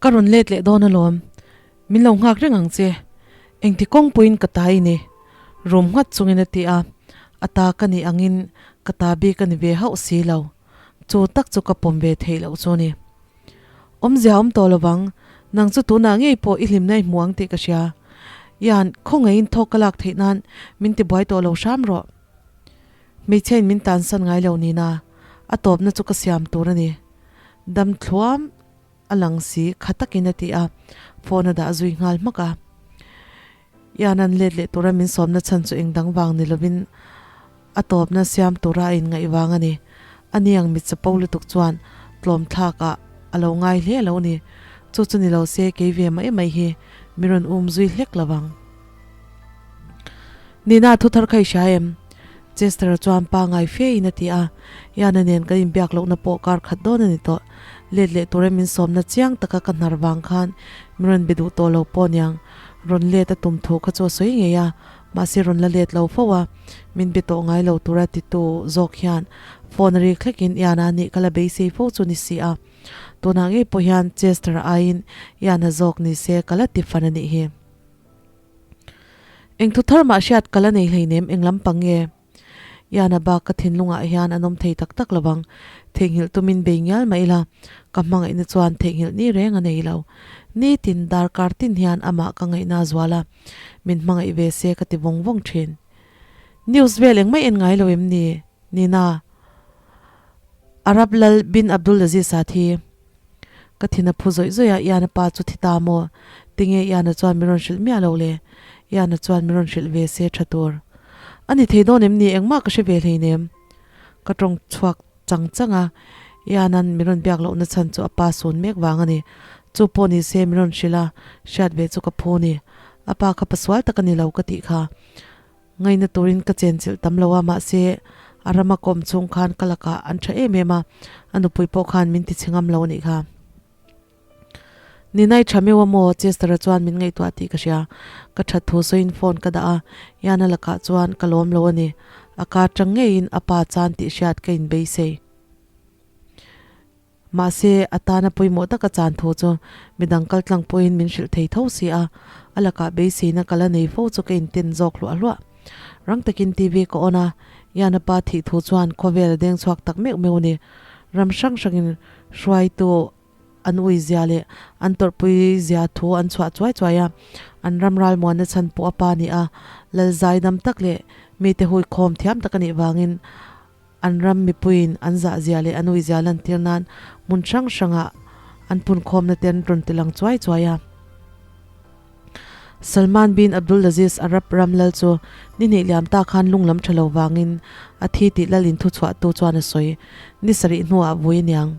Ka rawn let leh dawn alawm, min lo nghak reng ang che. Engti kawng pawhin ka ta i ni, rum nghat chungin a ti a. A ta ka nih angin ka ta bik a ni ve hauh si lo. Chu tak chu ka pawm ve theih loh chu a ni. Awmzia awm tawh lovang, nang chu tunah ngei pawh i hlimna i hmu ang tih ka hria. Ian, khawngaihin thawk ka lak theih nan min tibuai tawh lo hram rawh. Hmeichhiain min tansan ngai lo nina a tawpna chu ka siam tur a ni. Dam thluam a lang si kha takin a ti a, phone a dah zui nghal hmak a. Ian an let leh tura min sawmna chhan chu eng dang vang ni lovin a tawpna siam tura a inngaih vang a ni. Ani ang mit chapo lutuk chuan tlawm thlakah a lo ngai hle lo ni. Chu chu ni lo se kei ve mai mai hi mi rawn um zui hlek lo vang. Nina thu thar kha i hria em? Chester chuan pangai fe in a ti a, Yana nen kan inbiak lohna pawh kar khat dawn a ni tawh. Let leh tura min sawmna chiang taka ka hnar vang khan min rawn be duh tawh lo pawh niang. Rawn let a tum thu kha chu a sawi ngei a, mahse rawn la let lo fo a, min be tawh ngai lo tura titu zawk hian phone a rik hlekin Yana nih ka la beisei fo chu ni si a. Tunah ngei pawh hian Chester aiin Yana zawk ni se ka la ti fan a nih hi. Eng thu thar mah hriat ka la nei hleinem eng lampang nge? Yana bak ka thinlungah hian an awm thei tak tak lo vang. Theihnghilh tumin bei ngial mah ila, ka hmangaihna chuan theihnghilh ni reng a nei lo. Nitin darkar tin hian amah ka ngaihna a zual a, min hmangaih ve se ka ti vawng vawng thin. News vel engmah en ngai lo em ni? Nina. Arab Lal bin Abdul Aziz a thi. Ka thin a phu zawih zawih a, Iana pa chu thi ta maw? Tinge Iana chuan min rawn hrilh miah lo le? Iana chuan min rawn hrilh ve se tha tur. A ni thei dawn em ni? Engmah ka hre ve hleinem. Ka tawng chhuak chang chang a, Iana'n min rawn biak lohna chhan chu a pa sun mek vang a ni. Chu pawh ni se min rawn hrilh a, hriat ve chu ka phu ni. A pa kha pasual tak a ni lo ka tih kha. Ngaina turin ka chenchilh tam lo a, mahse a rama kawm chung khan ka lakah an tha em em a, a nupui pawh khan min tichhe ngam lo a nih kha. Ninai tha meuh a maw? Chester-a chuan min ngaihtuah tih ka hria. Ka that thu sawiin phone ka dah a, Ian-a lakah chuan ka lawm lo a ni. A kar tang ngeiin a pa chan tih hriat ka inbeisei. Mahse, a tana pawimawh taka chan thu chu midang kal tlang pawhin min hrilh thei tho si a, a lakah beiseina ka la nei fo chu ka inten zawk hluah hluah. Rang takin TV ka on a, Ian-a pa thih thu chuan khawvel a deng chhuak tak meuh meuh a ni. Ram hrang hrangin hruaitu an ui zia leh an tawrhpui zia thu an chhuah chuai chuai a, an ram ralmuanna chhan pawh a pa ni a, lal zaidam tak leh mite huikhawm thiam tak a nih vangin An ram mipuiin an zahzia leh an uizia lantir nan hmun hrang hrangah an punkhawmna te an rawn tilang chuai chuai a. Salman bin Abdulaziz Arab ram lal chu ni hnih liam ta khan lung lam tha lo vangin a thi tih lal in thuchhuahtu chuan a sawi. Ni sarih hnuah vui aniang.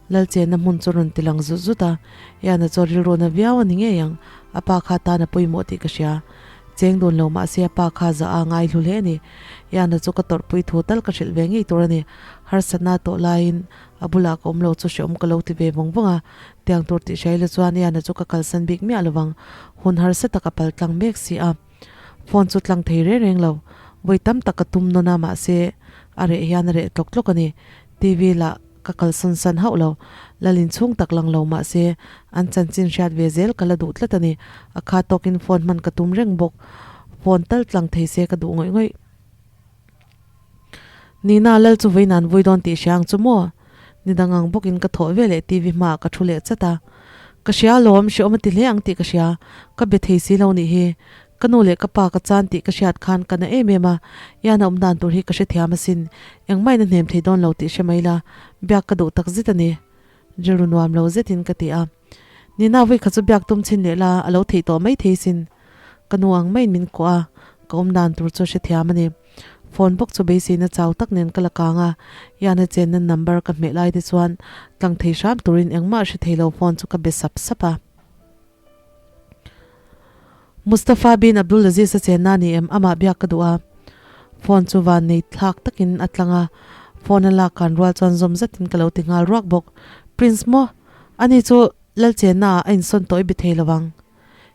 Lal chenna hmun chu rawn tilang zut zut a, Iana chu rilruna viau a ni ngei ang, a pa kha tan a pawimawh tih ka hria. Cheng dun lo mahse a pa kha zah a ngai hlu hle a ni. Iana chu ka tawrhpui thu tal ka hrilh ve ngei tur a ni. Harsatna tawh laiin a bulah ka awm lo chu hreawm ka lo ti ve vawng vawng a, tiang tur tih hria ila chuan Iana chu ka kalsan bik miah lovang, hun harsa tak a pal tlang mek si a. Phone chu tlang thei reng reng lo, vawi tam tak ka tum nawn a mahse a reh hian a reh tlawk tlawk a ni. TV lah ka kalsan san hauh lo, lal inchhung tak lang lo mahse an chanchin hriat ve zel ka la duh tlat a ni. A kha tawkin phone hman ka tum reng bawk, phone tal tlang thei se ka duh ngawih ngawih. Nina, lal chu vawiin an vui dawn tih hria ang chu maw? Ni dang ang bawkin ka thawh ve leh TV hmaah ka thu leh chat a. Ka hria alawm, hreawm a ti hle ang tih ka hria, ka be thei si lo nih hi. Ka nu leh ka pa ka chan tih ka hriat khan ka na em em a, Ian a awm dan tur hi ka hrethiam asin, engmah in a hnem thei dawn lo tih hre mai la, biak ka duh tak zet a ni. Rilru nuam lo zetin ka ti a. Nina vui kha chu biak tum chhin leh la, a lo theih tawh mai thei sin. Ka nu ang maiin min kuah a, ka awm dan tur chu hrethiam a ni. Phone bawk chu beiseina chau tak nen ka la kang a, Ian a chenna number ka hmeh lai te chuan tlang thei hram turin engmah hre thei lo phone chu ka be sap sap a. Mustafa bin Abdul Aziz a chenna ni em amah biak ka duh a, phone chu van nei thlak takin a tlang a, phone a lak kan rual chuan zawm zetin ka lo ti nghal ruak bawk. Prince maw? Ani chu lal chenna ah a insawn tawh i bi thei lo ang.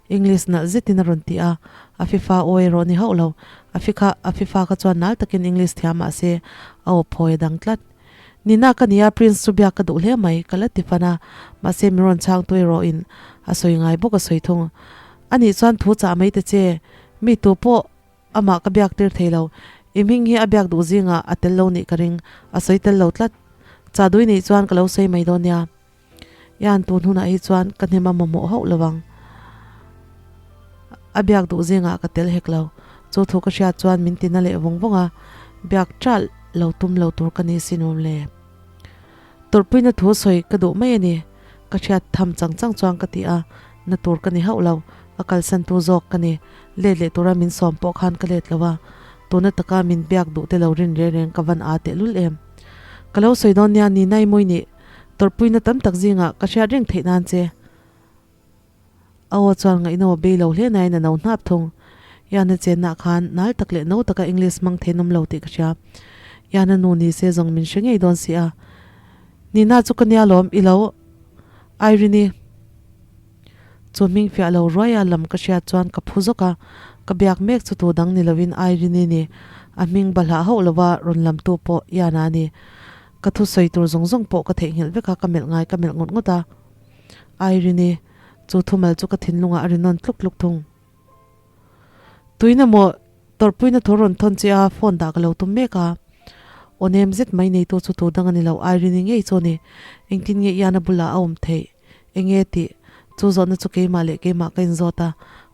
English nalh zetin a rawn ti a, a fifa aw erawh ni hauh lo. A fikha a fifa kha chuan nal takin English thiam mah se a aw phawi a dang tlat. Nina ka nia Prince chu biak ka duh hle mai, ka la ti fan a, mahse min rawn chhang tu erawh in a sawi ngai bawk a sawi thung. Anih chuan thu chah mai ta che, mi tu pawh amah ka biak tir thei lo, i hming hi a biak duh zingah a tel lo nih ka ring, a sawi tel lo tlat. Chadui nih chuan ka lo sawi mai dawn nia. Ian tun hunah hi chuan ka hnem a mamawh hauh lo ang. A biak duh zingah ka tel hek lo. Chu thu ka hriat chuan min tina leh vawng vawng a, biak ṭalh lo tum lo tur ka ni sin awm le. Tawrhpuina thu sawi ka duh mai a ni. Ka hriat tham chang chang chuan ka ti a, na tur ka ni hauh lo. A kalsantu zawk ka ni. Let leh tura min sawm pawh khan ka let lo a, tuna taka min biak duh te lo rin reng reng ka van aa tehlul em. Ka lo sawi dawn nia ni nai mawi nih. Tawrhpuina tam tak zingah ka hriat reng theih nan che. A aw chuan ngaihnawm a bei lo hle nain a no hnap thung. Yana chenna khan nal tak leh no taka English hmang thei nawm lo tih ka hria. Yana nu ni se zawng min hre ngei dawn si a. Nina chu ka nia lawm i lo Irene-i chu hming fiah lo ruai a lam ka hriat chuan ka phu zawk a, ka biak mek chu tu dang ni lovin Irene-i ni. A hming bahlah hauh lova rawn lamtu pawh Yana a ni. Ka thusawi tur zawng zawng pawh ka theihnghilh vek a, ka melh ngai ka melh ngawt ngawt a. Irene, chu thumal chu ka thinlungah a ri nawn tluk tluk thung. Tuina maw tawrhpuina thu rawn thawn che a, phone dah ka lo tum mek a. Aw nem zet mai neitu chu tu dang a ni lo, Irene ngei chu a ni. Engtin nge Ian-a bulah a awm theih? Enge tih? Chu zawhna chu keimah leh keimah ka inzawt a,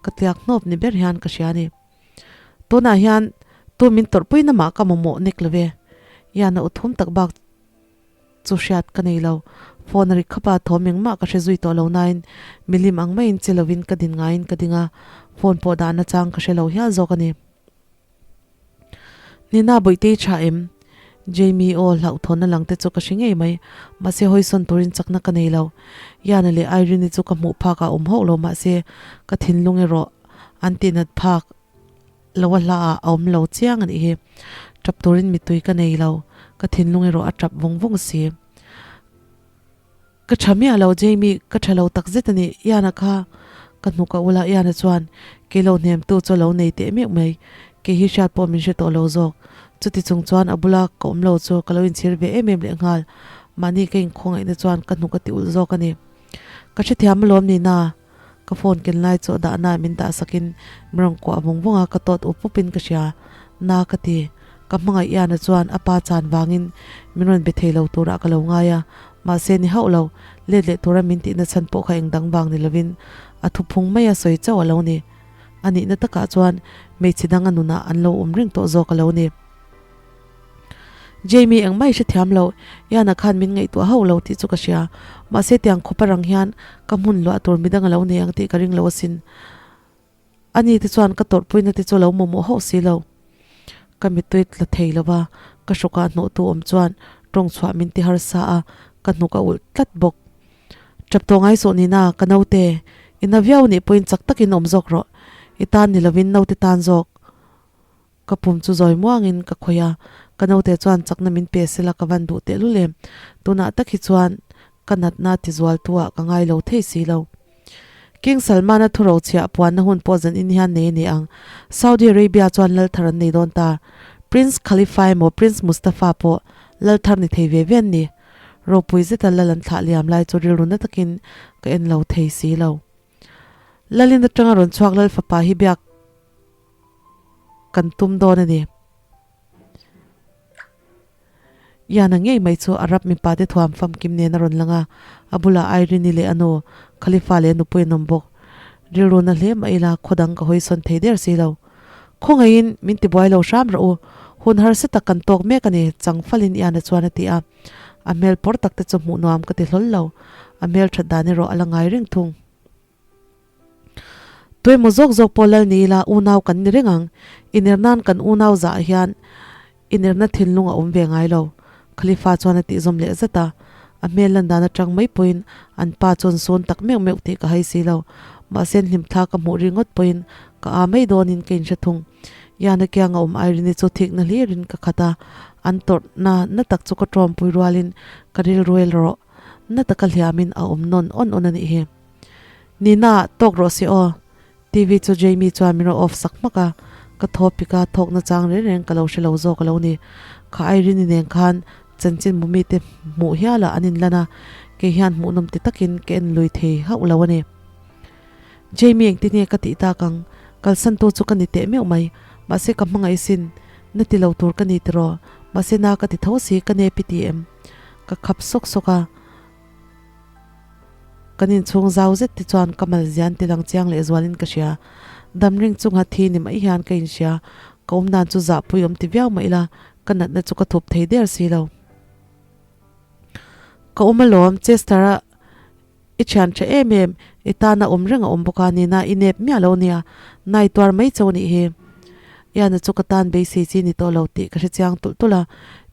ka tliak hnawp ni ber hian ka hria a ni. Tunah hian tu min tawrhpui na mah ka mamawh nek lo ve. Ian a uthum tak bak chu hriat ka nei lo. Phone a ri khap a, thawm engmah ka hre zui tawh lo nain milim ang maiin che lovin ka din ngaiin ka ding a, phone pawh dahna chang ka hre lo hial zawk a ni. Nina Bawihtei tha em? Jamie aw hlauhthawnna lang te chu ka hre ngei mai. Mahse hawisawn turin chakna ka nei lo. Ian-a leh Irene-i chu ka hmuh phakah awm hauh lo mahse ka thinlung erawh an tihnat phak lo a hla ah a awm lo chiang a nih hi. Tap turin mittui ka nei lo, ka thinlung erawh a tap vawng vawng si. Ka tha miah lo Jamie, ka tha lo tak zet a ni, Ian-a kha ka hnuk a ul a, Ian-a chuan kei lo hnemtu chu a lo nei teh meuh mai, kei hi hriat pawh min hre tawh lo zawk. Chuti chung chuan a bula ka awm lo chu ka lo inchhir ve em em leh nghal, mahni ka inkhawngaihna chuan ka hnuk a ti ulh zawk a ni. Ka hrethiam alawm ni na. Ka phone ken lai chu a dahna min dah sakin min rawn kuah vawng vawng a, ka tawt up upin ka hria. Na ka ti. Ka hmangaih Iana chuan a pa chan vangin min rawn be thei lo turah ka lo ngai a, mahse ni hauh lo, let leh tura min tihna chhan pawh kha eng dang vang ni lovin a thuphung mai a sawi chauh a lo ni. A nihna takah chuan hmeichhe dang a nunah an lo awm reng tawh zawk a lo ni. Jamie engmah i hrethiam lo, Ian-a khan min ngaihtuah hauh lo tih chu ka hria. Mahse tiang khawpa rang hian ka hmun luah tur midang a lo nei ang tih ka ring lo asin. Ani te chuan ka tawrhpuina te chu a lo mamawh hauh si lo. Ka mittui tla thei lo va, ka hrawkah hnawhtu awm chuan tawng chhuah min ti harsa a, ka hnuk a ulh tlat bawk. Tap tawh ngai suh Nina, ka naute, i na viau nih pawhin chak takin awm zawk rawh. I tan ni lovin naute tan zawk. Ka pum chu zawi muangin ka khawih a, ka naute chuan chakna min pe sela ka van duh tehlul em. Tunah tak hi chuan ka natna tizualtu ah ka ngai lo thei si lo. King Salman-a thuro chhiah puanna hun pawh zan in hian nei a ni ang. Saudi Arabia chuan lal thar an nei dawn ta. Prince Khalifa emaw Prince Mustafa pawh lal thar ni thei ve ve an ni. Ropui zeta lal an thlah liam lai chu rilru na takin ka en lo thei si lo. Lalin atanga rawn chhuak lal fapa hi biak kan tum dawn a ni. Iana ngei mai chu Arab mipa te thuam famkim nen a rawn lang a, a bulah Irene-i leh a nu, Khalifa leh a nupui an awm bawk. Rilru na hle mah ila khaw dang ka hawi sawn thei der si lo. Khawngaihin min tibuai lo hram rawh u, hun harsa tak kan tawk mek a ni, chang falin Iana chuan a ti a. A hmel pawr tak te chu hmuh nuam ka ti hlawl lo, a hmel that dan erawh a la ngai reng thung. Tuemaw zawk zawk pawh lal ni ila unau kan ni reng ang. Iner nan kan unau zah hian inerna thinlung a awm ve ngai lo. Khalifa chuan a tih zawm leh zat a. A hmel lan dan atang mai pawhin an pa chuan sawn tak meuh meuh tih ka hai si lo. Mahse hlimthla ka hmuh ringawt pawhin ka aa mai dawnin ka inhre thung. Iana kianga awm Irene-i chu thikna hlirin ka khat a. An tawrhna na tak chu ka tawmpui rualin ka rilruel rawh. Na taka hliamin a awm nawn awn awn a nih hi. Nina, tawk rawh se aw. TV chu Jamie chuan min rawn off sak hmak a, ka thaw pik a, thawkna chang reng reng ka lo hre lo zawk a lo ni. Kha Irene-i nen khan Chanchinbu mite hmuh hialah an inlan a, kei hian hmuhnawm ti takin ka en lui thei hauh lo a ni. Jamie engtin nge ka tih tak ang? Kalsantu chu ka ni teh meuh mai, mahse ka hmangaih sin, na ti lo tur ka ni tiraw? Mahse na ka ti tho si, ka nep i ti em? Ka khap sawk sawk a, kan inchhung zau zet te chuan ka mal zian ti lang chiang leh zualin ka hria. Dam ring chunga thi ni mai hian ka inhria, ka awmdan chu zahpui awm ti viau mah ila, ka natna chu ka thup thei der si lo. Ka awm alawm, Chester-a i thian tha em em, i tana awm reng a awm bawk a, nina i nep miah lo nia, nai tuar mai cho nih hi. Iana chu ka tan beisei chi ni tawh lo tih ka hre chiang tulh tulh a,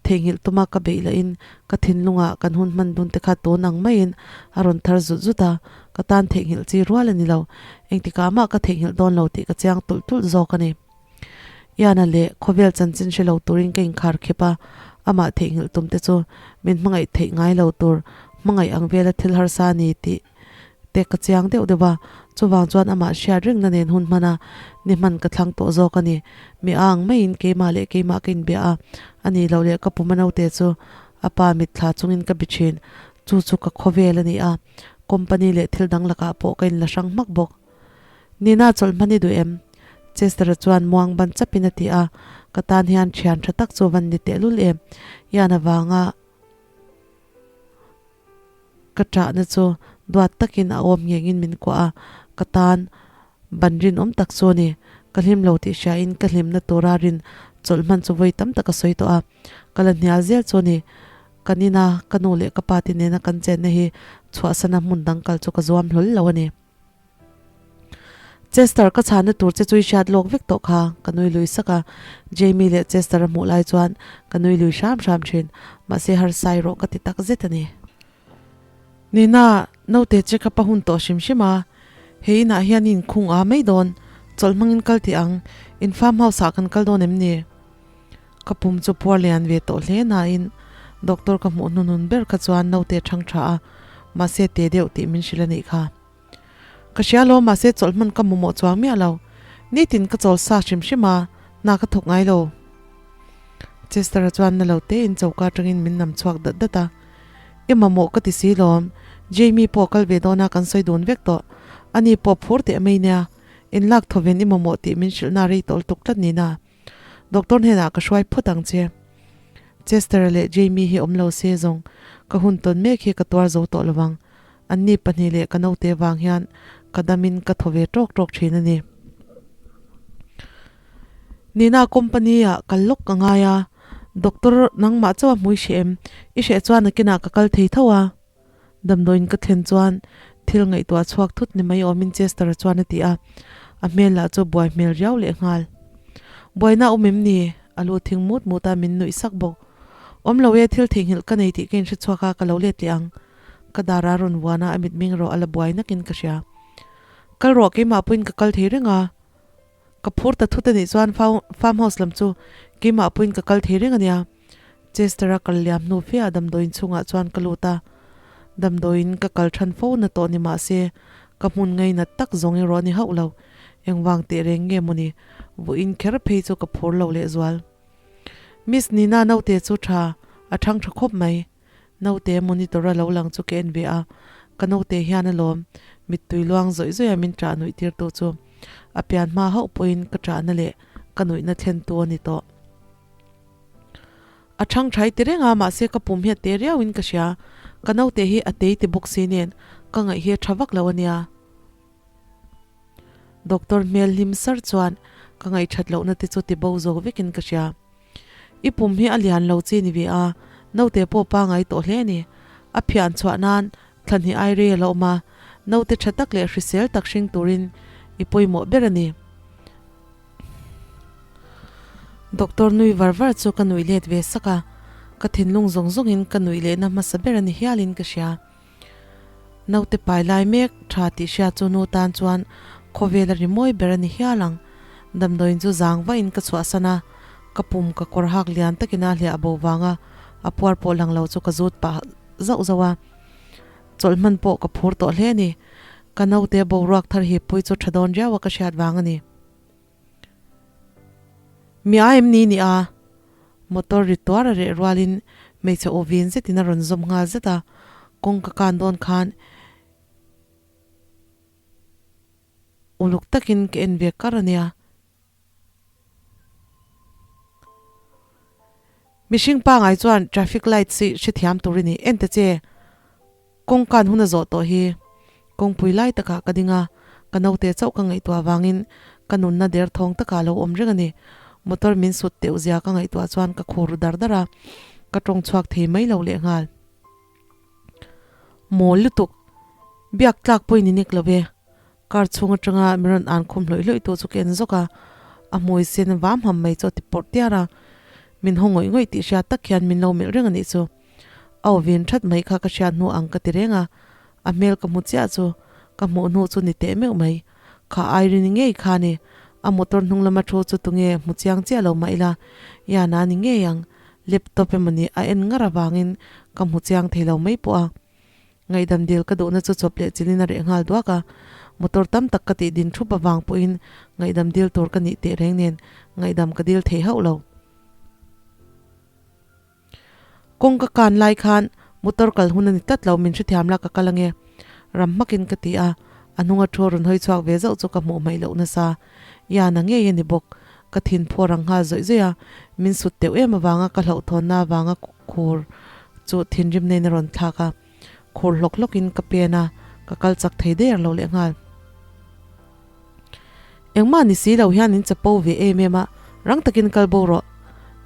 theihnghilh tuma ka beih lahin ka thinlungah kan hun hman dun te kha tun ang maiin a rawn thar zut zut a, ka tan theihnghilh chi rual a ni lo, engtikah mah ka theihnghilh dawn lo tih ka chiang tulh tulh zawk a ni. Iana leh khawvel chanchin hre lo turin ka inkhar khep a, amah theihnghilh tum te chu min hmangaih theih ngai lo tur hmangaih ang vela thil harsa a ni tih te ka chiang deuh deuh a, chuvang chuan amah hriat rengna nen hun hman a ni hman ka thlang tawh zawk a ni. Mi a ang maiin keimah leh keimah ka inbia a, a nih loh leh ka puma naute chu a pa mitthla chungin ka bi thin, chu chu ka khawvel a ni a, company leh thil dang lakah pawh ka inla hrang hmak bawk. Nina chawlh hman i duh em? Chester-a chuan muang ban chapin a ti a, ka tan hian thian tha tak chu van ni tehlul em? Ian avanga ka ṭahna chu duat takin a awm ngengin min kuah a, ka tan ban rinawm tak chu a ni. Ka hlim lo tih hriain ka hlimna tura rin chawlh hman chu vawi tam tak a sawi tawh a, ka la hnial zel chu a ni. Kan ina ka nu leh ka pa te nena kan chenna hi chhuahsana hmun dang kal chu ka zuam hlawl lo a ni. Chester ka chhana tur che chu i hriat lawk vek tawh kha, ka nui lui sak a. Jamie leh Chester a hmuh lai chuan ka nui lui hram hram thin, mahse harsai rawh ka ti tak zet a ni. Nina, naute che kha pa hun tawh hrim hrim a, hei inah hian i inkhung a mai dawn, chawlh hmangin kal teh ang, in farm house ah kan kal dawn em ni? Ka pum chu puar lian ve tawh hle nain doctor ka hmuh hnunun ber kha chuan naute thang tha a, mahse te deuh tih min hrilh a nih kha. Ka hria lo mahse chawlh hman ka mamawh chuang miah lo. Nitin ka chawl sa hrim hrim a, hna ka thawk ngai lo. Chester-a chuan na lo tein choka atangin min nam chhuak dat dat a. I mamawh ka ti si lawm, Jamie pawh kal ve dawn a kan sawi dun vek tawh. Ani pawh phur teh mai nia, inlak thawven i mamawh tih min hrilhna rei tawlh tuk tlat nina. Doctor hnenah ka hruai phawt ang che. Chester-a leh Jamie hi awm lo se zawng ka hun tawn mek hi ka tuar zo tawh lo vang. Anni pahnih leh ka naute vang hian ka damin ka thaw ve tawk tawk thin a ni. Nina company-ah kal lawk ka ngai a, Doctor nangmah chauh a hmui hreh em? I hreh chuan nakinah ka kal thei tho a. Damdawiin ka thlen chuan thil ngaihtuah chhuak thut ni mai awmin Chester-a chuan a ti a, a hmel lah chu buai hmel riau leh nghal. Buaina a awm em ni? A lu thing mut mut a, min nuih sak bawk. Awm lo e, thil theihnghilh ka nei tih ka inhre chhuak a, ka lo let leh ang. Ka dar a rawn vuan a, a mitming rawh a la buai nakin ka hria. Kal rawh, keimah pawhin ka kal thei reng a. Ka phur ta thut a nih chuan farm house lam chu keimah pawhin ka kal thei reng a nia. Chester-a kal liam hnu fe ah damdawiin chhungah chuan ka lut a. Damdawiin ka kal than fo na tawh ni mah se ka hmun ngainat tak zawng erawh a ni hauh lo. Engvang teh reng nge mawni vawiin kher phei chu ka phur lo lehzual. Miss Nina naute chu tha a thang tha khawp mai. Naute monitor a lo lang chu ka en ve a, ka naute hian alawm mittui luang zawih zawih a min ṭah nuih tir tu chu a pian hma hauh pawhin ka ṭahna leh ka nuihna thlen tu a ni tawh. A ṭhang ṭhai ti reng a, mahse ka pum hi a te riau in ka hria, ka naute hi a tei ti bawk si nen ka ngaih hi a ṭha vak lo a nia. Doctor hmel hlim sar chuan ka ngaihṭhat lohna te chu ti bo zo vekin ka hria. I pum hi a lian lo chi ni ve a, naute pawh pangai tawh hle a ni. A phian chhuah nan thla hnih ai rei a la awm a, naute tha tak leh hrisel tak hring turin i pawimawh ber a ni. Doctor nui var var chu ka nuih let ve sak a, ka thinlung zawng zawngin ka nuih lehna hmasa ber a ni hialin ka hria. Naute pai lai mek tha tih hriat chu nu tan chuan khawvel a ri mawi ber a ni hial ang. Damdawiin chu zang vahin ka chhuahsan a, ka pum ka kawr hak lian takin a hliah bo vanga a puar pawh lang lo chu ka zut pah zauh zauh a. Chawlh hman pawh ka phur tawh hle a ni. Ka naute boruak thar hi pui chu tha dawn riau a ka hriat vang a ni. Mi a em ni ni a? Motor ri tuar a reh rualin Hmeichhe aw vin zetin a rawn zawm nghal zet a, kawngka kan dawn khan uluk takin ka en ve kar a nia. Mihring pangai chuan traffic lights hi hrethiam tur i ni. En ta che, kawngkan hun a zawh tawh hi. Kawngpui lai takah ka ding a, ka naute chauh ka ngaihtuah avangin ka nunna derthawng takah a lo awm reng a ni. Motor min sut teuh zia ka ngaihtuah chuan ka khur ru dar dar a, ka tawng chhuak thei mai lo lehnghal. Mawl lutuk, biak tlak pawhin i nek lo ve. Car chhung atanga mi rawn an khum hlawih hlawih tu chu ka en zawk a, a hmui sen vam ham mai chu a ti pawrh tiar a, min haw ngawih ngawih tih hriat tak hian min lo melh reng a nih chu. A aw vin that mai kha ka hriat hnu ang ka ti reng a, a hmel ka hmu chiah chu ka hmuh hnu chu ni teh meuh mai. Kha Irene ngei kha ni, a motor hnung lama thu chu tunge hmu chiang chiah lo mah ila, Yana ni ngei ang, laptop emawni a en ngar avangin ka hmu chiang thei lo mai pawh a. Ngaihdam dil ka duhna chu chawp leh chilin a reh nghal duak a, motor tam tak ka tih din thup avang pawhin ngaihdam dil tur ka nih teh reng nen ngaihdam ka dil thei hauh lo. Kawng ka kan lai khan motor kal hun a ni tlat lo, min hrethiam la ka kal ange ram hmakin ka ti a, a hnunga thu rawn hawi chhuak ve zauh chu ka hmuh hmaih loh nasa. Yana ngei a ni bawk, ka thin phaw rang nghal zawih zawih a, min sut teuh em avanga ka hlauhthawnna avanga khur chu thinrim nen a rawn thlak a, khur hlawk hlawkin ka pen a, ka kal chak thei der lo leh nghal. Engmah ni si lo hian in chapo ve em em a, rang takin kal bo rawh.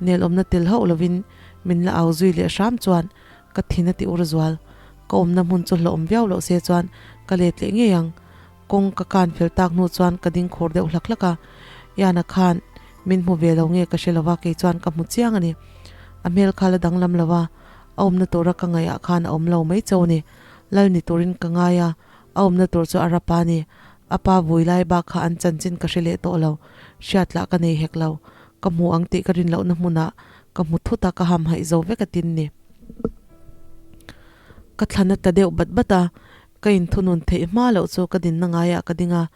Nelawmna tel hauh lovin min la au zui leh hram chuan ka thin a ti ur zual. Ka awmna hmun chu hlauhawm viau loh se chuan ka let leh ngei ang. Kawng ka kan fel tak hnu chuan ka ding khur deuh hlak hlak a, Yana khan min hmu ve lo nge ka hre lova kei chuan ka hmu chiang a ni. A hmel kha la danglam lo a, a awmna tura ka ngaihah khan a awm lo mai cho ni. Lal ni turin ka ngai a, a awmna tur chu a rap a ni. A pa vui lai bak kha an chanchin ka hre leh tawh lo, hriat lah ka nei hek lo. Ka hmu ang tih ka rin lohna hmunah ka hmu thut a, ka hamhaih zo vek a tin ni. Ka thlan a tla deuh bat bat a, Ka inthunun theih hma loh chu ka dinna ngaiah ka ding a,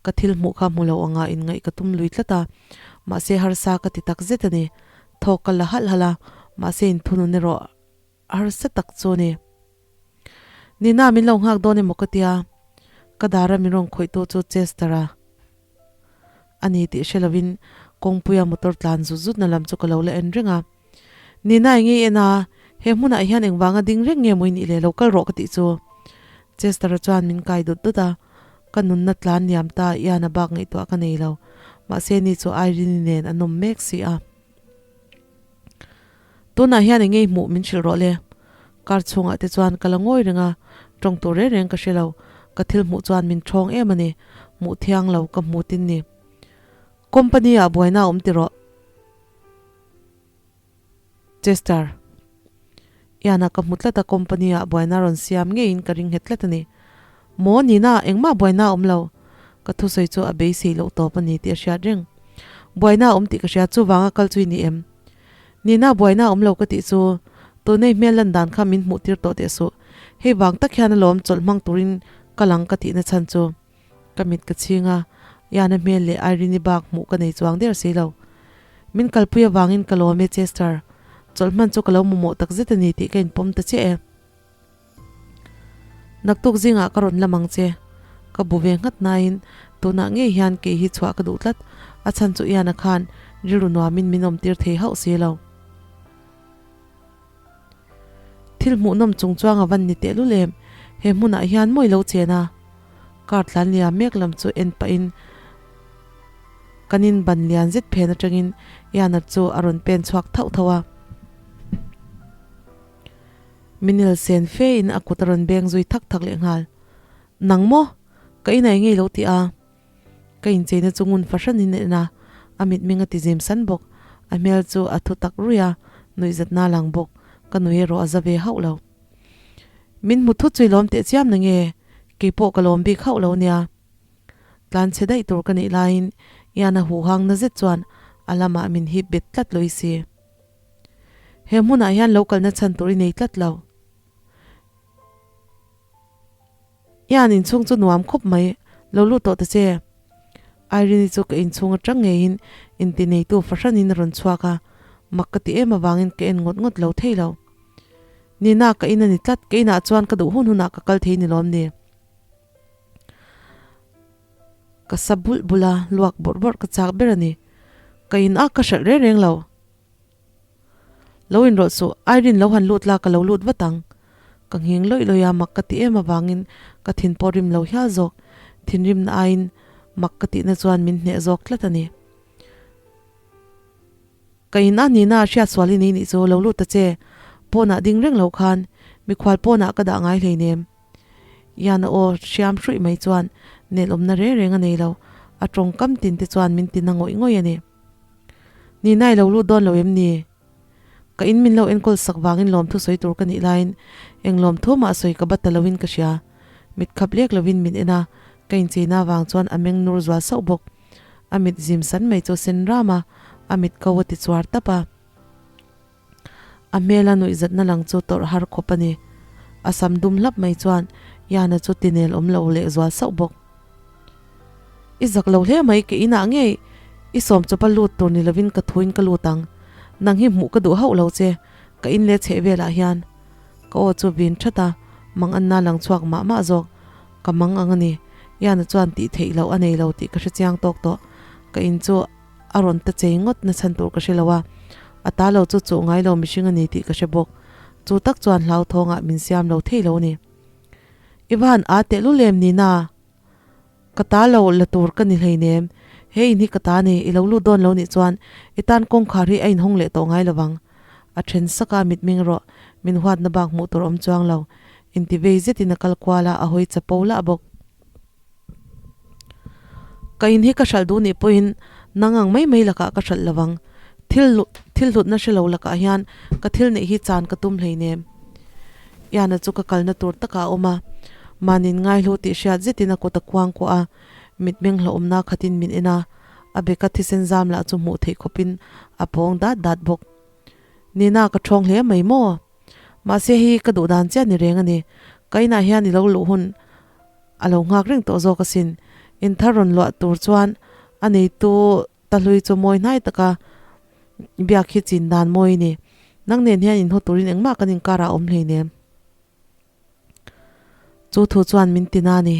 ka thil hmuh kha hmu lo anga inngaih ka tum lui tlat a, mahse harsa ka ti tak zet a ni. Thawk ka la halh halh a, mahse inthunun erawh harsa tak chu a ni. Nina min lo nghak dawn emaw ka tia, ka dara min rawn khawihtu chu Chester-a a ni tih hre lovin kawngpuia motor tlan zut zutna lam chu ka lo la en reng a. Nina i ngei en a, he hmunah hian engvanga ding reng nge maw i nih le, lo kal rawh ka tih chu. Chester-a chuan min kai dut dut a, ka nunna tlan liam ta Ian-a bak ngaihtuah ka nei lo, mahse ni chu Irene-i nen an awm mek si a. Tunah hian eng ngei hmuh min hrilh rawh le. Car chhungah te chuan ka la ngawi reng a, tawng tur reng reng ka hre lo, ka thil hmuh chuan min thawng em a ni, hmuh thiang lo ka hmu tin ni. Company-ah buaina a awm ti rawh. Chester. Ian-a ka hmu tlat a, company-ah buaina rawn siam ngeiin ka ring nghet tlat a ni. Maw Nina, engmah buaina a awm lo. Ka thusawi chu a beisei loh tawp a ni tih a hriat reng. Buaina a awm tih ka hria, chuvanga kal chu i ni em? Nina, buaina a awm lo ka tih chu tunei hmel lan dan kha min hmuh tir tawh teh suh. Hei vang tak hian alawm chawlh hmang turin ka lang ka tihna chhan chu. Ka mit ka chhing a, Ian-a hmel leh Irene-i bak hmuh ka nei chuang der si lo. Min kalpui avangin ka lawm e Chester. Chawlh hman chu ka lo mamawh tak zet a ni tih ka inpawm ta chiah e. Naktuk zingah ka rawn lam ang che. Ka bu ve nghat nain tunah ngei hian kei hi chhuah ka duh tlat. A chhan chu Ian-a khan rilru nuamin min awmtir thei hauh si lo. Thil hmuhnawm chung chuang a van ni tehlul em? He hmunah hian mawi lo chen a. Car tlan liam mek lam chu en pahin kan in ban lian zet phen atangin Ian-a chu a rawn pen chhuak thauh thauh a. Minil sen fe in a kut a rawn beng zui thak thak leh nghal. Nang maw? Ka inai ngei lo tih a. Ka incheina chu ngun fahranin a en a, a mitmeng a tizim san bawk. A hmel chu a thu tak ruih a, nuihzatna a lang bawk. Ka nui erawh a za ve hauh lo. Min hmu thut chu i lawm teh chiam na nge? Kei pawh ka lawm bik hauh lo nia. Tlan chhe daih tur ka nih laiin Ian a huhang na zet chuan a lamah min hip bet tlat lawih si. He hmunah hian lo kalna chhan tur i nei tlat lo. Ian inchhung chu nuam khawp mai, lo lut tawh ta che. Irene-i chu ka inchhung atang ngeiin inti neitu fahranin a rawn chhuak a, mak ka ti em avangin ka en ngawt ngawt lo thei lo. Nina ka in a ni tlat, ka inah chuan ka duh hun hunah ka kal thei ni lawm ni? Ka sa bulh bulh a, luak bawrh bawrh ka chak ber a ni. Ka in a, ka hralh reng reng lo. Lo inrawlh suh, Irene lo han lut la ka lo lut vat ang. Ka nghing lawih lawih a, mak ka ti em avangin ka thin pawh rim lo hial zawk. Thinrimna aiin mak ka tihna chuan min hneh zawk tlat a ni. Ka in a nihna hriat sual i nei nih chu lo lut ta che, pawnah ding reng lo khan mikhual pawnah ka dah ngai hleinem. Ian a aw hriam hruih mai chuan nelawmna reng reng a nei lo, a tawngkam tin te chuan min tina ngawih ngawih a ni. Nihna i lo lut dawn lo em ni? Ka in min lo enkawl sak vangin lawmthu sawi tur ka nih laiin eng lawmthu mah sawi ka bat ta loin ka hria. Mit khap lek lovin min en a, ka incheina vang chuan a meng nur zual sauh bawk. A mit zim san mai chu sen ram a, a mit ko a ti chuar tap a. A hmela nuihzatna lang chu tawrh har khawp a ni. A sam dum hlap mai chuan Yana chu tinel awm lo leh zual sauh bawk. I zak lo hle mai, ka inah ngei i sawm chawpa lut tur ni lovin ka thuin ka lut ang. Nang hi hmuh ka duh hauh lo che, ka in leh chheh velah hian. Ka aw chu vin that a, mang anna lang chhuak mah mah zawk. Ka mang ang a ni. Yana chuan tih theih loh a nei lo tih ka hre chiang tawk tawh. Ka in chu a rawn ta chei ngawt na chhan tur ka hre lo a, a ta lo chu chuh ngai lo mihring a ni tih ka hre bawk. Chu tak chuan hlauthawngah min siam lo thei lo a ni. I van a tehlul em ni na? Ka ta lo la tur ka ni hleinem. He in hi ka ta ni, i lo lut dawn lo nih chuan i tan kawngkhar hi a inhawng leh tawh ngai lovang. A then sak a, mitming rawh, min huatna bak hmuh tur awm chuang lo. Inti vei zetin a kal kual a, a hawi chapo lah bawk. Ka in hi ka hralh duh nih pawhin nang ang mai mai lakah ka hralh lovang. Thil thil hlutna hre lo lakah hian ka thil neih hi chan ka tum hleinem. Iana chu ka kalna tur takah a awm a, mahni'n ngaihlu tih hriat zetin a kut a kuang kuah a, mitmeng hlauhawmna khatin min en a, a beka thisen zam lah chu hmuh theih khawpin a pawng dat dat bawk. Nina ka ṭhawng hle mai maw? Mahse hei ka duh dan chiah ni reng a ni. Ka inah hian i lo luh hun a lo nghak reng tawh zawk asin. Inthar rawn luah tur chuan a neitu ta hlui chu mawi hnai taka biak hi chin dan mawi a ni. Nang nen hian inhaw turin engmah kan inkarah a awm hleinem. Chu thu chuan min ti na ni.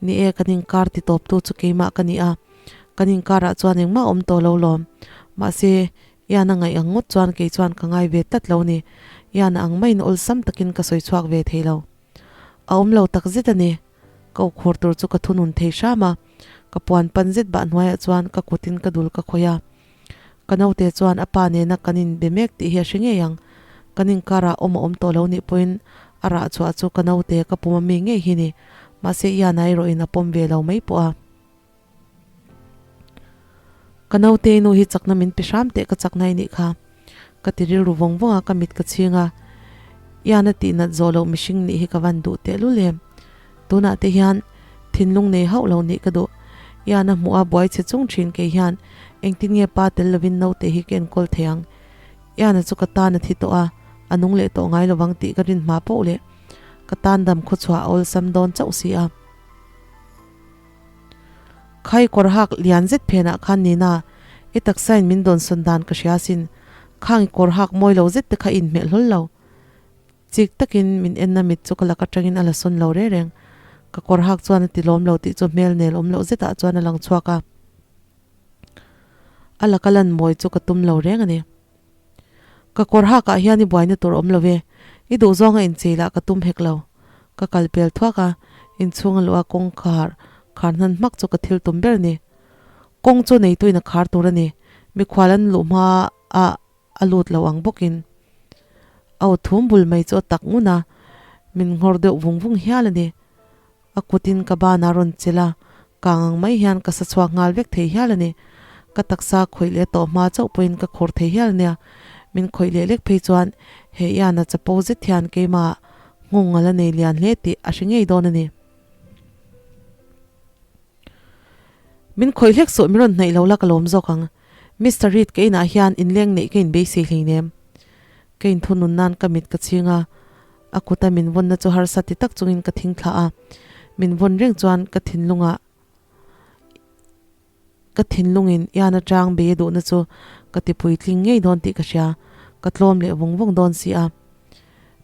Ni e, kan inkar ti tawptu chu keimah ka ni a, kan inkarah chuan engmah awm tawh lo lawm. Mahse, Ian a ngaih ang ngawt chuan kei chuan ka ngai ve tlat lo ni. Ian a ang maiin awlsam takin ka sawi chhuak ve thei lo. A awm lo tak zet a ni. Ka ukhur tur chu ka thunun thei hram a, ka puan pan zet bah hnuaiah chuan ka kutin ka dul ka khawih a. Ka naute chuan a pa nena kan inbe mek tih hi a hre ngei ang. Kan inkarah awm a awm tawh lo nih pawhin a rah chhuah chu ka naute ka pum a mi ngei hi ni. Mahse Ian-a erawhin a pawm ve lo mai pawh a. Ka naute nu hi chakna min pe hram teh ka chakna i nih kha. Ka ti rilru vawng vawng a, ka mit ka chhing a. Ian-a tihnat zawh loh mihring nih hi ka van duh tehlul em. Tunah te hian thinlung nei hauh lo nih ka duh. Ian a hmuh a buai chhe chung thin kei hian engtin nge pa tel lovin naute hi ka enkawl thei ang. Ian-a chu ka tan a thi tawh a, a nung leh tawh ngai lovang tih ka rin hma poh leh ka tan dam khawchhuah a awlsam dawn chauh si a. Khai kawr hak lian zet phenah khan Nina, i taksain min dawnsawn dan ka hria sin. Khang i kawr hak mawi lo zet te kha i inhmelh hlawl lo. Chik takin min enna mit chu ka lak atangin a la sawn lo reng reng. Ka kawr hak chuan a ti lawm lo tih chu hmel nel awm loh zetah chuan a lang chhuak a. A laka lan mawi chu ka tum lo reng a ni. Ka kawr hakah hian i buaina tur awm lo e, i duhzawng a inchei lah ka tum hek lo. Ka kal pel thuak a, inchhung a luh a kawngkhar khar hnan hmak chu ka thil tum ber a ni. Kawng chu neituin a khar tur a ni. Mikhual an luh hma ah A lut lo ang bawkin a aw thum bul mai chu a tak ngun a, min nghawr deuh vung vung hial a ni. A kutin ka banah rawn chelh a, kang ang mai hian ka sa chhuak nghal vek thei hial a ni. Ka taksa khawih leh tawh hma chauh pawhin ka khur thei hial a nia. Min khawih leh lek phei chuan he Iana chapo zet hian keimah nghawng a la nei lian hle tih a hre ngei dawn a ni. Min khawih hlek suh, min rawn hnaih lo la ka lawm zawk ang. Mister Reid ka inah hian inleng neih ka inbeisei hleinem. Ka inthunun nan ka mit ka chhing a, a kuta min vawnna chu harsa ti tak chungin ka thing thlah a. Min vawn reng chuan ka thinlungah ka thinlungin ian atang bei a duhna chu ka ti puitling ngei dawn tih ka hria, ka tlawm leh vung vung dawn si a.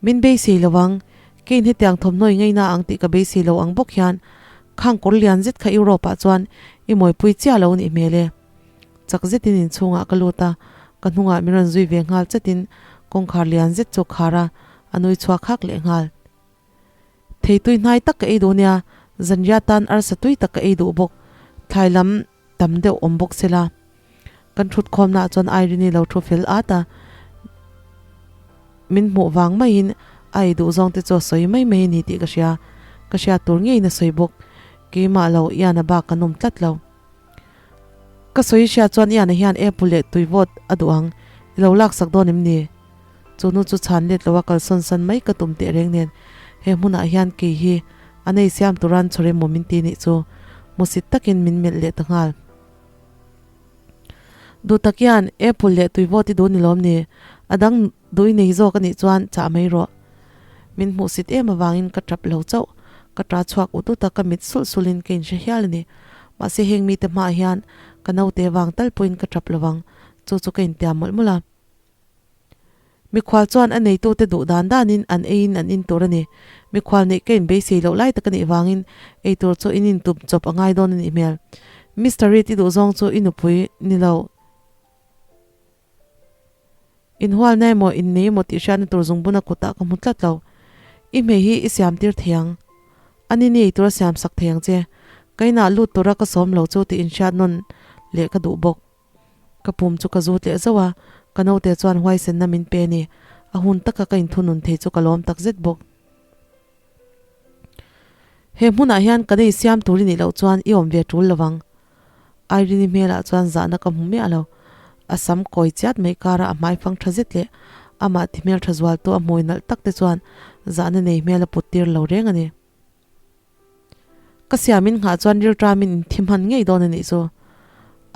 Min beisei lo ang, keiin hetiang thawmhnaw i ngaina ang tih ka beisei lo ang bawk hian khang kawr lian zet kha Europe ah chuan i mawipui chiah lo nih hmel e. Chak zetin inchhungah ka lut a, ka hnungah min rawn zui ve nghal chatin kawngkhar lian zet chu khar a, a nui chhuak hak leh nghal. Thei tui hnai tak ka ei duh nia, zanriah tan arsa tui tak ka ei duh bawk, thlai lam tam deuh awm bawk se la. Kan thut khawmnaah chuan Irene-i lo thu fel at a, min hmuh vang maiin a ei duh zawng te chu a sawi mai mai a ni tih ka hria, ka hriat tur ngeiin a sawi bawk, keimah lo Ian-a bak kan awm tlat lo. Ka sawi hriat chuan Ian-a hian apple leh tui vawt a duh ang, i lo laksak dawn em ni? Chu nu chu chhan let loa kalsawn san mai ka tum teh reng nen he hmunah hian kei hi a nei siam turan chhawr emaw min ti nih chu hmusit takin min melh leh ta nghal. Duh tak hian apple leh tui vawt i duh ni lawm ni? A dang duh i nei zawk a nih chuan chah mai rawh. Min hmuhsit em avangin ka tap lo chauh. Ka ta chhuak ut ut a, ka mit sulh sulhin ka inhre hial a ni. Mahse heng mite hmaah hian ka naute vang tal pawhin ka tap lovang, chu chu ka intiam mawlh mawlh a. Mikhual chuan a neitute duh dan danin an eiin an in tur a ni. Mikhual neih ka inbeisei loh lai tak a nih vangin ei tur chu in intup chawp a ngai dawn a nih hmel. Mister Reid i duh zawng chu i nupui ni lo. Inhualna emaw innei emaw tih hriatna tur zungbuna kutah ka hmu tlat lo. I hmei hi i siam tir thei ang. A ni ni ei tura siam sak thei ang che. Ka inah lut tura ka sawm lo chu tih inhriat nawn leh ka duh bawk. Ka pum chu ka zut leh zauh a, ka naute chuan huaisenna min pe a ni. A hun taka ka inthunun thei chu ka lawm tak zet bawk. He hmunah hian ka nei siam tur i nih loh chuan i awm ve tul lo vang. Irene-i hmelah chuan zahna ka hmu miah lo. A sam kawi chiat mai kara a hmai fang tha zet leh amah ti hmel tha zualtu a hmui nalh tak te chuan zahna nei hmel a put tir lo reng a ni. Ka siamin nghah chuan rilṭamin in thi hman ngei dawn a nih chu.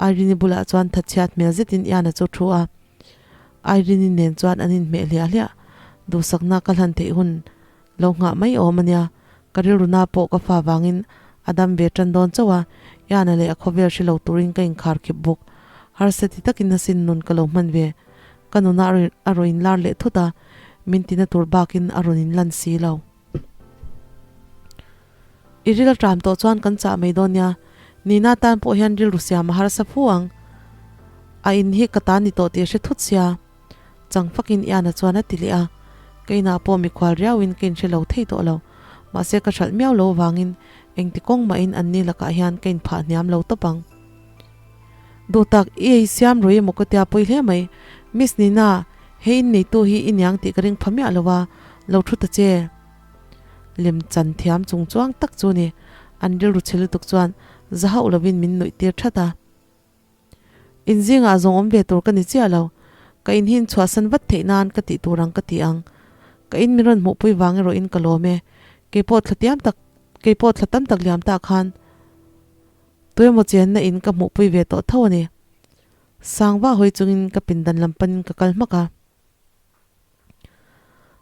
Irene-i bulah chuan thatchhiat hmel zetin Ian-a chu thu a. Irene-i nen chuan an inhmeh hliah hliah. Duhsakna ka hlan theih hun lo nghah mai awm a nia. Ka rilruna pawh ka fa vangin a dam ve ṭan dawn chauh a, Ian-a leh a khawvel hre lo turin ka inkhar khip bawk. Harsa ti takin a sin nun ka lo hman ve. Ka nuna a rawn inlar leh thut a, min tina tur bakin a rawn inlan si lo. I ril a ṭam tawh chuan kan chah mai dawn nia, Nina tan pawh hian rilru siam a harsa fu ang. A in hi ka ta ni tawh tih a hre thut sia. Chang fakin Ian-a chuan a ti leh a, ka inah pawh mikhual riauin ka inhre lo thei tawh lo. Mahse ka hralh miau lo vangin engti kawng mahin anni lakah hian ka inphah hniam lo tawp ang. Duh tak, i ei siam rui emaw ka tia pawi hle mai. Miss Nina, hei in neitu hi i niang tih ka ring pha miah lo a, lo thu ta che. Lem chan thiam chung chuang tak chu ni. An rilru chhe lutuk chuan za hauh lovin min nuih tir that a. In zingah zawng awm ve tur ka ni chiah lo. Ka in hi in chhuahsan vat theih nan ka tih tur ang ka ti ang. Ka in min rawn hmuhpui vang erawhin ka lawm e. Keipawh thla tiam tak, keipawh thla tam tak liam ta khan Tuemaw chenna in ka hmuhpui ve tawh tho a ni. Sangva hawi chungin ka pindan lam panin ka kal hmak a.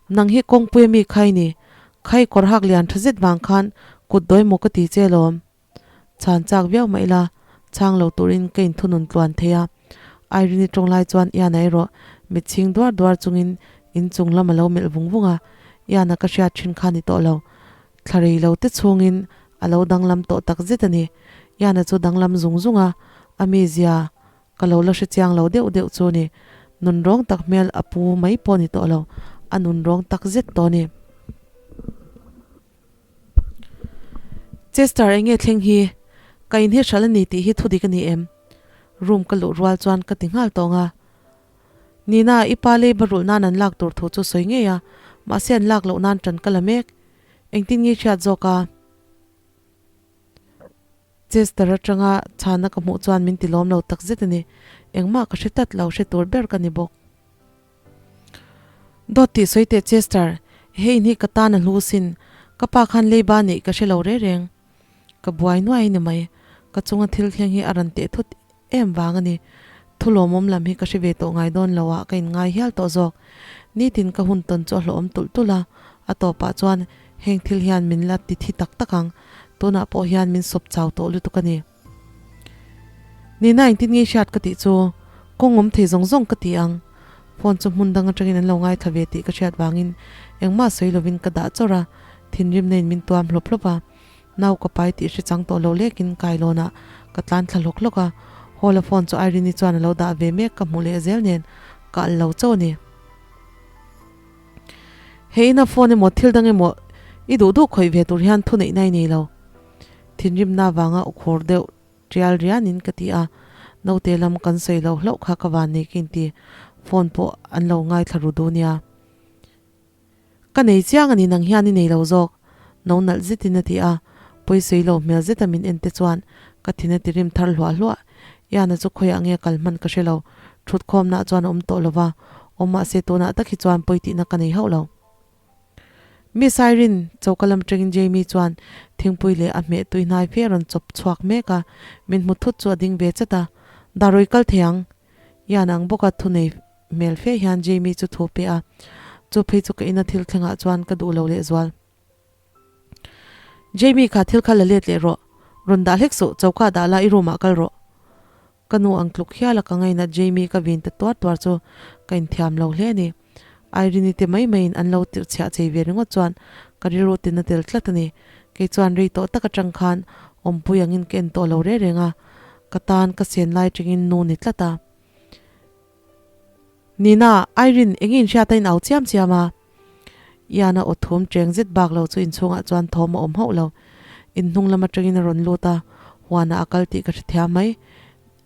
Nang hi kawngpui ami khai ni, khai kawr hak lian tha zet vang khan kut dawi maw ka ti che lawm. Chhan chak viau mah ila, chhang lo turin ka inthunun tluan thei a. Irene-i tawng lai chuan Ian-a erawh mitchhing duar duar chungin inchung lam a lo melh vung vung a, Ian-a ka hriat thin kha ni tawh lo. Thla rei lo te chhungin a lo danglam tawh tak zet a ni. Ian-a chu danglam zung zung a, a mizia ka lo la hre chiang lo deuh deuh chu a ni. Nun rawng tak hmel a pu mai pawh a ni tawh lo, a nun rawng tak zet tawh a ni. Chester eng nge thleng hi? Ka in hi hral a ni tih hi thudik a ni em? Room ka luh rual chuan ka ti nghal tawng a. Nina, i pa lei ba rulh nan an lak tur thu chu sawi ngei a, mahse an lak loh nan ṭan ka la mek. Engtin nge hriat zawk a? Chester atanga chhana ka hmuh chuan min ti lawm lo tak zet a ni. Engmah ka hre tlat lo, hre tur ber ka ni bawk. Dawt tih sawi teh Chester, hei in hi ka tan a hlu sin, ka pa khan leiba neih ka hre lo reng reng. Ka buai nuai a ni mai, ka chunga thil thleng hi a rawn teh thut em vang a ni. Thu lawmawm lam hi ka hre ve tawh ngai dawn lo ah ka inngai hial tawh zawk. Nitin ka hun tawn chu a hlawhawm tulh tulh a, a tawpah chuan heng thil hian min la ti thi tak tak ang. Tunah pawh hian min sawp chau tawh lutuk a ni. Nina engtin nge hriat ka tih chu kawng awm thei zawng zawng ka ti ang. Phone chu hmun dang atangin an lo ngaithla ve tih ka hriat vangin engmah sawi lovin ka dah chawrh a, thinrimna in min tuam hlawp hlawp a. Nau ka pai tih hre chang tawh lo lekin kailawnah ka tlan thla hlawk hlawk a, hall a phone chu Irene-i chuan a lo dah ve mek ka hmuh leh zel nen ka alh lo chauh a ni. He ina phone emaw thil dang emaw i duh duh khawih ve tur hian thuneihna i nei lo. Thinrimna avanga ukhur deuh tial rianin ka ti a, naute lam kan sawi lo hlauh kha ka van nei ka inti, phone pawh an lo ngaithla ru duh nia. Ka nei chiang a ni nang hian i nei lo zawk, no nalh zetin a ti a, pawisawi lo hmel zeta min en te chuan ka thin a ti rim thar hluah hluah. Iana chu khawiah nge kal hman ka hre lo, thutkhawmna chuan a awm tawh lo va, awm mahse tunah tak hi chuan pawi tihna ka nei hauh lo. Miss Irene, choka lam tangin Jamie chuan thingpui leh a hmeh tui hnai fe a rawn chawp chhuak mek a, min hmu thut chu a ding ve chat a, Darawi kal thei ang, Ian ang bawka thunei hmel fe hian Jamie chu thu pe a, chu phei chu ka ina thil thlengah chuan ka duh lo lehzual. Jamie kha thil kha la let leh rawh, rawn dah hlek suh, choka dah la i room ah kal rawh. Ka nu ang tluk hial a ka ngainat Jamie ka vin ta tuar tuar chu ka inthiam lo hle a ni. Irene-i te mai maiin an lo tirh chhiah chei ve ringawt chuan ka rilru tin a tel tlat a ni. Kei chuan rei tawh tak atang khan awmpui angin ka en tawh lo reng reng a, ka tan ka sen lai tangin nu ni tlat a. Nina, Irene, enge inhriat a in au chiam chiam a? Ian a aw thum cheng zet bak lo chu inchhungah chuan thawm a awm hauh lo. Inhnung lam atangin a rawn lut a, huanah a kal tih ka hrethiam mai.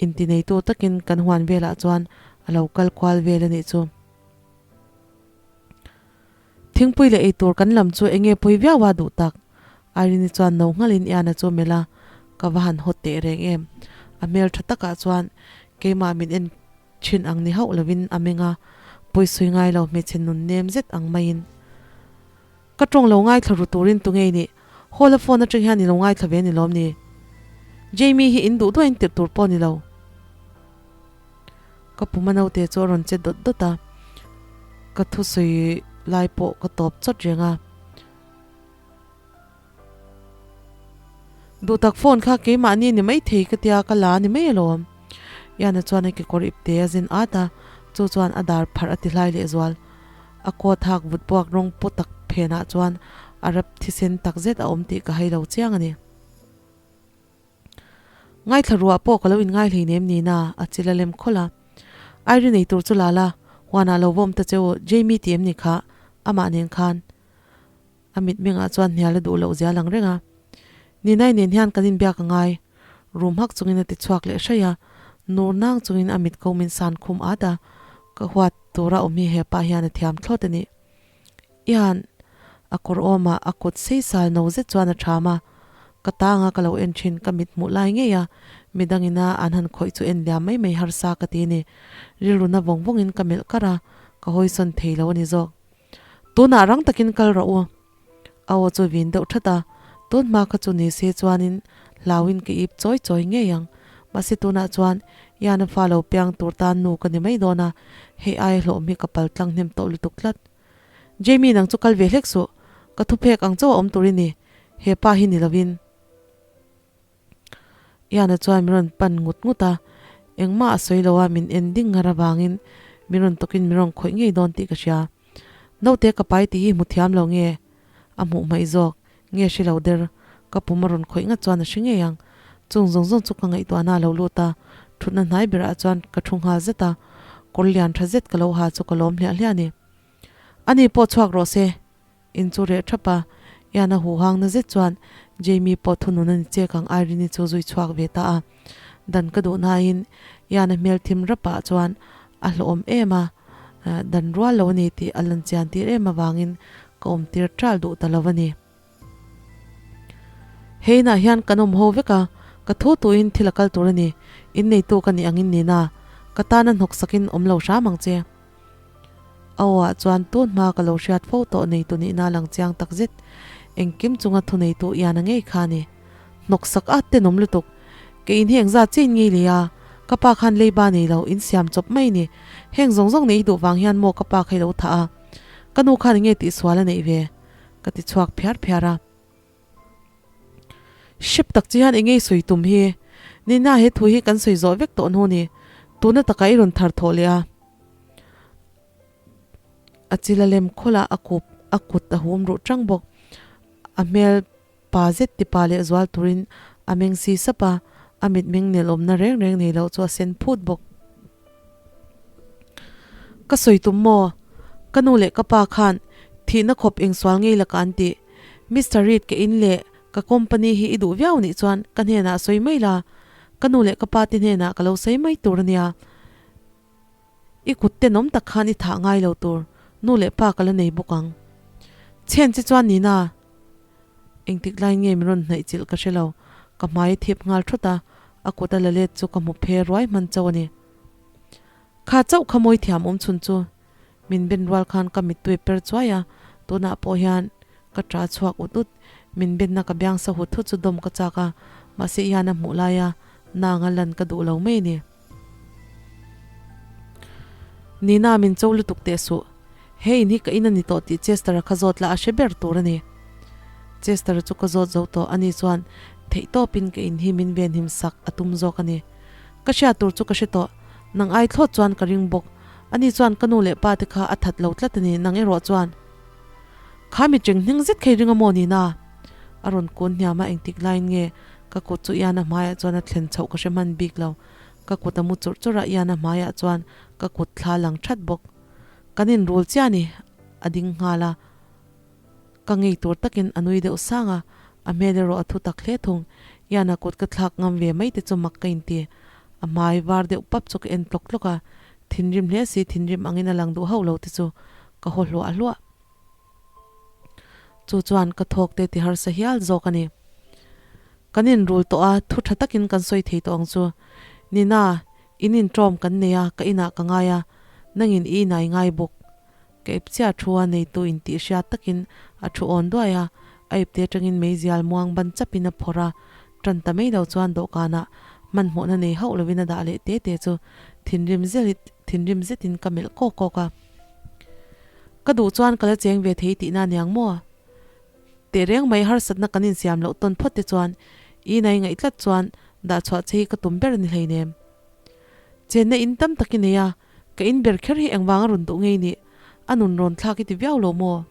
Intineitu takin kan huan velah chuan a lo kal kual vel a nih chu. Thingpui leh eitur kan lam chu enge pawi viau a duh tak. Irene-i chuan no nghalin Ian-a chu melh a, ka va han hawt teh reng em. A hmel tha takah chuan keimah min en Thin ang ni hauh lovin a meng a, pawisui ngai lo hmeichhe nun nem zet ang maiin. Ka tawng lo ngaithla ru turin tu ngei nih? Hall a phone atang hian i lo ngaithla ve ni lawm ni? Jamie hi in duh duain tirh tur pawh ni lo. Ka puma naute chu a rawn che dawt dawt a, ka thusawi lai pawh ka tawp chawt reng a. Duhtak phone kha keimahni ni maithei ka tia ka la ni mai alawm. Iana chuan a kekawr ipte a zin at a, chu chuan a dar pharh a ti hlai lehzual. A coat hak vut buak rawng paw tak phenah chuan a rap thisen tak zet a awm tih ka hai lo chiang a ni. Ngaithla ruah pawh ka lo inngai hleinem nina a chil a lem khawlh a. Airi nei tur chu la la, huanah lo vawm ta che u, Jamie ti em ni kha, amah nen khan. A mitmengah chuan hnial a duh loh zia lang reng a. Ninai nen hian kan inbiak a ngai. Rum hak chungin a ti chhuak leh hraih a, nur nang chungin a mit ko min san khum at a, ka huat tura awm hi hepa hian a thiam thlawt a ni. Ian a kawr awmah a kut sei sal no zet chuan a tham a, ka tanga ka lo en thin ka mit hmuh lai ngei a, midangina an han khawih chu en liam mai mai harsa ka ti a ni. Rilru na vawng vawngin ka melh kar a, ka hawisawn thei lo a ni zawk. Tunah rang takin kal rawh u. A aw chu vin deuh that a, tun hma kha chu ni se chuanin hlauin ka ip chawi chawi ngei ang. Mahse tunah chuan Ian-a fa lo piang tur tan nu ka ni mai dawn a, hei aia hlawhawm hi ka pal tlang hnem tawh lutuk tlat. Jamie nang chu kal ve hlek suh, ka thuphek ang chauh a awm tur i ni, he pa hi ni lovin. Iana chuan min rawn pan ngut ngut a, engmah a sawi lo a, min en ding ngar avangin min rawn tawkin min rawn khawih ngei dawn tih ka hria. Naute ka pai tih hi hmu thiam lo nge? A hmuh hmaih zawk nge hre lo der? Ka pum a rawn khawih ngat chuan a hre ngei ang. Chung zawng zawng chu ka ngaihtuahna a lo lut a, thutna hnai berah chuan ka thu nghal zet a, kawr lian tha zet ka lo ha chu ka lawm hliah hliah a ni. Ani pawh chhuak rawh se. In chu reh thap a, Ian a huhang na zet chuan Jamie pawh thunun a ni chek ang Irene-i chu zui chhuak ve ta a. Dan ka duh nain Ian a hmel thim rap ah chuan a hlawhawm em a, dan rual lo a ni tih a lan chian tir em avangin ka awm tir ṭal duh ta lo a ni. He inah hian kan awm ho vek a, ka thu tuin thil a kal tur a ni, inneitu ka nih angin nina ka tana hnawk sakin awm lo hram ang che. A aw ah chuan tun hma ka lo hriat fo tawh neitu nihna lang chiang tak zet. Engkim chunga thuneitu Iana ngei kha a ni. Hnawk sak at tenawm lutuk. Ke in hi engzat chiin ngei lei a, ka pa khan leiba nei lo, in siam chawp mai ni. Heng zawng zawng neih duh vang hian maw ka pa kha i lo thah a. Ka nu khan enge tihsual a neih ve? Ka ti chhuak phiar phiar a. Hrep tak che hian enge i sawi tum hi? Nina he thu hi kan sawi zawh vek tawh hnu ni. Tuna takah i rawn thar thawh leh a. A chil a lem khawlh a, a kup a kut a hum ruh tang bawk. A hmel pa zet ti pa leh zual turin a meng si sap a, a mitmeng nelawmna reng reng nei loh chu a sen phut bawk. Ka sawi tum maw? Ka nu leh ka pa khan thihna khawp engsual ngei lakah an ti. Mister Reid ka in leh ka company hi i duh viau nih chuan ka hnenah sawi mai la, ka nu leh ka pa te hnenah ka lo sawi mai tur a nia. I kut tenawm tak khan i thah ngai lo tur nu leh pa ka la nei bawk ang. Chhen che chuan Nina, engtik lai nge min rawn hnaih chilh ka hre lo, ka hmai a thip nghal thawt a, a kut a la let chu ka hmu phe ruai hman chauh a ni. Kha chauh kha mawi thiam awm chhun chu min ben rual khan ka mittui per chuai a, tunah pawh hian ka ṭa chhuak ut ut, min benna ka biang sa hut hut chu dawm ka chak a, mahse hian a hmuh laia nanga lan ka duh lo mai a ni. Nina min cho lutuk teh suh, he in hi ka in a ni tawh tih Chester-a kha zawt la a hre ber tur a ni. Chester-a chu ka zawt zo tawh, ani chuan theihtawpin ka in hi min venhim sak a tum zawk a ni. Ka hriat tur chu ka hre tawh, nang ai thlawt chuan ka ring bawk, ani chuan ka nu leh pa te kha a that lo tlat a ni, nang erawh chuan kha mi cheng hning zet kha i ring a maw Nina? A rawn kun hniam a, engtik laiin nge ka kut chu Ian-a hmaiah chuan a thlen chhoh ka hre hman bik lo. Ka kut a mu churh churh a, Ian-a hmaiah chuan ka kut thla lang that bawk. Kan inrul chiah a ni, a ding nghal a. Ka ngei tur takin a nui deuh sang a, a hmel erawh a thu tak hle thung. Ian-a kut ka thlak ngam ve mai te chu mak ka inti. A hmai var deuh pap chu ka en tlawk tlawk a, thinrim hle si thinrim angin a lang duh hauh lo te chu ka haw hluah hluah. Chu chuan ka thawk te ti harsa hial zawk a ni. Kan inrul tawh a, thu tha takin kan sawi thei tawh ang chu. Nina, in inṭawm kan nei a, ka inah ka ngai a, nangin i inah i ngai bawk. Ka ip chiah thu a, neitu intih hriat takin a thu awn duai a, a ipte atangin meizial muang ban chapin a phawrh a, ṭan ta mai lo chuan dawhkanah hmanhmawhna nei hauh lovin a dah leh te te chu thinrim zelit thinrim zetin ka melh kawk kawk a. Ka duh chuan ka la cheng ve thei tihna aniang maw? Tehreng mai harsatna kan insiam loh tawn phawt te chuan i nai ngaih tlat chuan dah chhuah che hi ka tum ber a ni hleinem. Chenna in tam tak i nei a, ka in ber kher hi engvang a rawn duh ngei nih? A nun rawn thlak i ti viau lo maw?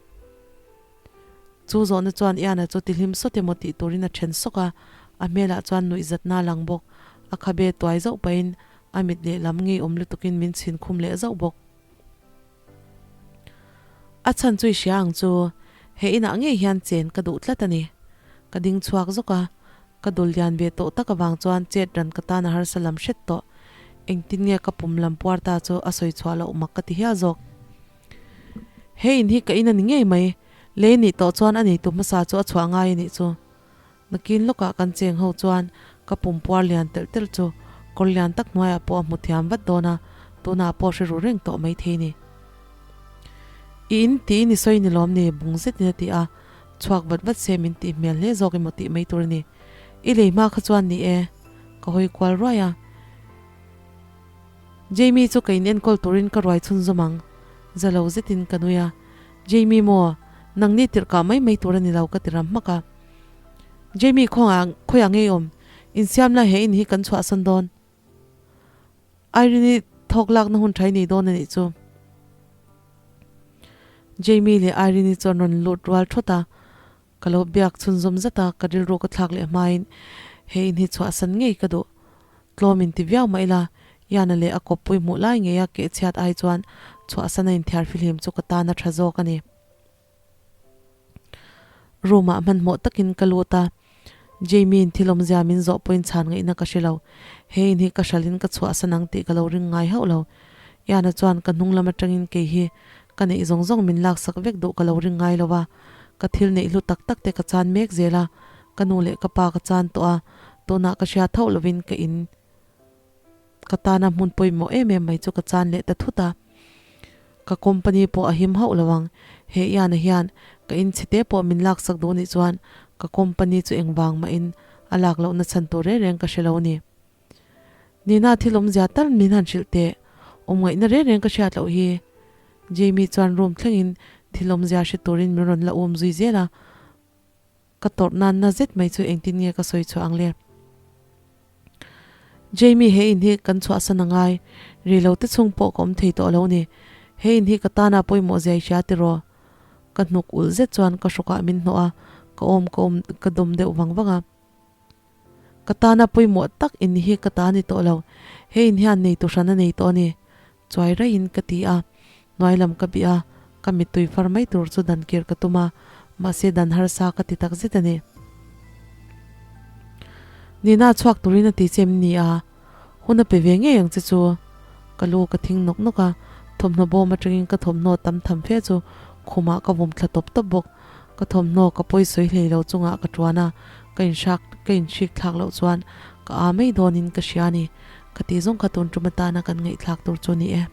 Chu zawhna chuan Iana chu ti hlim sawt emaw tih turin a then sawk a, a hmelah chuan nuihzatna a lang bawk. A khabe tuai zauh pahin a mit lehlam ngeiawm lutukin min chhin khum leh zauh bawk. A chhan chu i hria ang chu, he inah ngei hian chen ka duh tlat a ni. Ka ding chhuak zawk a, ka dul lian ve tawh tak avang chuan chet ran ka tan a harsa lam hret tawh. Engtin nge ka pum lam puar ta chu a sawi chhuah loh mak ka ti hial zawk. He in hi ka in a ni ngei mai, lei nih tawh chuan a neitu hmasa chu a chhuah ngai a nih chu. Nakin lawkah kan cheng ho chuan ka pum puar lian telh telh chu kawr lian tak hnuaiah pawh a hmu thiam vat dawn a, tunah pawh hre ru reng tawh mai thei ni. I in tiin i sawi ni lawm ni bung zetin a ti a, chhuak vat vat se min tih hmel hle zawk emaw tih mai tur a ni. I lei hma kha chuan ni e, ka hawi kual ruai a. Jamie chu ka in enkawl turin ka ruai chhunzawm ang, za lo zetin ka nui a. Jamie maw, nangni tirhkah mai mai tur a ni lo ka ti ram hmak a. Jamie khawnga khawiah ngei awm? Insiam la he in hi kan chhuahsan dawn. Irene-i thawk lakna hun tha i nei dawn a nih chu. Jamie leh Irene-i chu an rawn lut rual thawt a, ka lo biak chhunzawm zat a, ka rilru ka thlak leh hmain he in hi chhuahsan ngei ka duh. Tlawm in ti viau mah ila, Iana leh a kawppui hmuh lai ngeia kehchhiat ai chuan chhuahsan a inthiar fihlim chu ka tan a tha zawk a ni. Room ah hmanhmawh takin ka lut a, Jamie in thil awmzia min zawh pawhin chhan ngaihna ka hre lo. He in hi ka hralhin ka chhuahsan ang tih ka lo ring ngai hauh lo. Iana chuan ka hnung lam atangin kei hi ka neih zawng zawng min laksak vek duh ka lo ring ngai lo a, ka thil neih hlu tak tak te ka chan mek zel a, ka nu leh ka pa ka chan tawh a, tunah ka hriat hauh lovin ka in Ka tana hmun pawimawh em em mai chu ka chan leh ta thut a, ka company pawh a him hauh lo ang. He Iana hian ka inchhe te pawh min laksak duh nih chuan ka company chu engvang mahin a lak lohna chhan tur reng reng ka hre lo ni. Nina thil awmzia tal min han hrilh teh, awmngaihna reng reng ka hriat loh hi. Jamie chuan room thlengin thil awmzia hre turin min rawn la um zui zel a. Ka tawrh nan na zet mai chu engtin nge ka sawi chhuah ang le? Jamie he in hi kan chhuahsan a ngai, ri lo te chhung pawh ka awm thei tawh lo ni. He in hi ka tana pawimawh zia i hria tiraw? Ka hnuk ulh zet chuan ka hrawkah min hnawh a, ka awm ka awm ka dawm deuh vang vang a. Ka tana pawimawh tak in hi ka ta ni tawh lo, he in hian nei tu hran a nei tawh a ni. Chuai raiin ka ti a, hnuai lam ka bih a, ka mittui far mai tur chu dan kir ka tum a, mahse dan harsa ka ti tak zet a ni. Nina chhuak turin a ti che em ni a? Hun a pe ve ngei ang che chu. Ka lu ka thing nawk nawk a, thawmhnaw bawm atangin ka thawmhnaw tam tham fe chu khumah ka vawm thla tawp tawp bawk. Ka thawmhnaw ka pawi sawi hlei lo chungah ka tuan a, ka inhrak ka inhrik thlak loh chuan ka aa mai dawnin ka hria a ni. Ka tih zawng kha tun tum atana kan ngaihthlak tur chu a ni e.